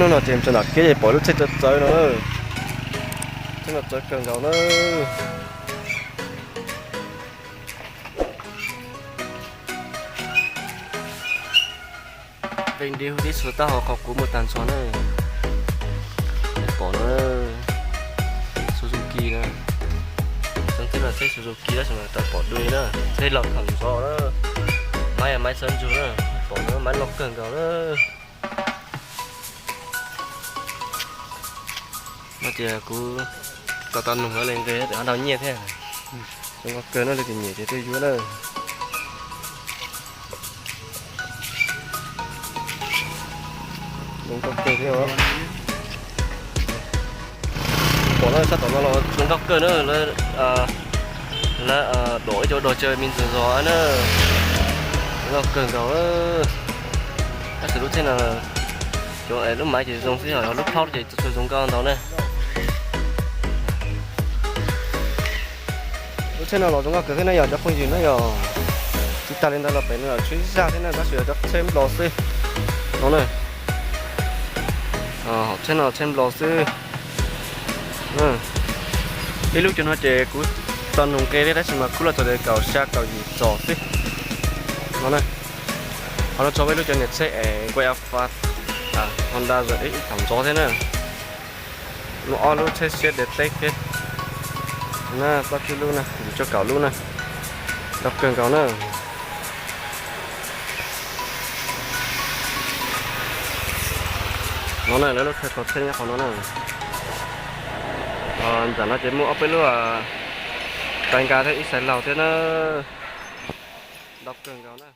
Hnub no ces tso nram kiab ces pom lub tsheb txawv txawv no na. Tsheb no txawv kawg nkaus na. Peb nti hu tib xus taub hau qhov qub mus tag nrho na. Pom na, Suzuki na. Txheeb txheeb no tsheb Suzuki tab sis mas tawm pom dua na, tsheb laug thaum ntxov na. Maiv yog maiv txhawb ntsug na, pom na maiv loj kawg nkaus na. No ces kuv tau tau nug li nqe tawm ho ntau nyiaj thiab. Zoo nkauj kawg no, leej twg nyiam ces tuaj yuav na. Zoo nkauj kawg thiab. Pom lawm sab tom no los zoo nkauj kawg na, lawv dom ib co dog caw me ntsis zog na. Zoo nkauj kawg nkaus. Tab sis lub tsheb no, cov lub maiv ces zoo xwb, yog lub plaub ces tsis tshua zoo nkauj ntau na. Lub tsheb no los zoo nkauj kawg thiab na yog cov phooj ywg na yog. Tsis tas li ntawd los pem no tshuav ib zaj thiab na, tab sis yog cov tsheb Nplog xwb no na. Hom tsheb no tsheb Nplog xwb. Ib lub cov no ces kuv tau nug nqe thiab tab sis mas kub los txog li kaum xya kaum yim txos xwb no na. Qhov no tso peb lub cov niam tsheb es Nkuaj Ab Fab, Honda Z X thaum ntxov thiab na. Muaj ob lub tsheb siab de teb thiab na, plaub tsib lub na, yim cuaj kaum lub na. Nkauj kawg nkaus na. No na lawv lub chaw tso tsheb nyob qhov no na. Ntawm no ces muaj ob peb lub Taiga thiab ib sai laug thiab na. Nkauj kawg nkaus na.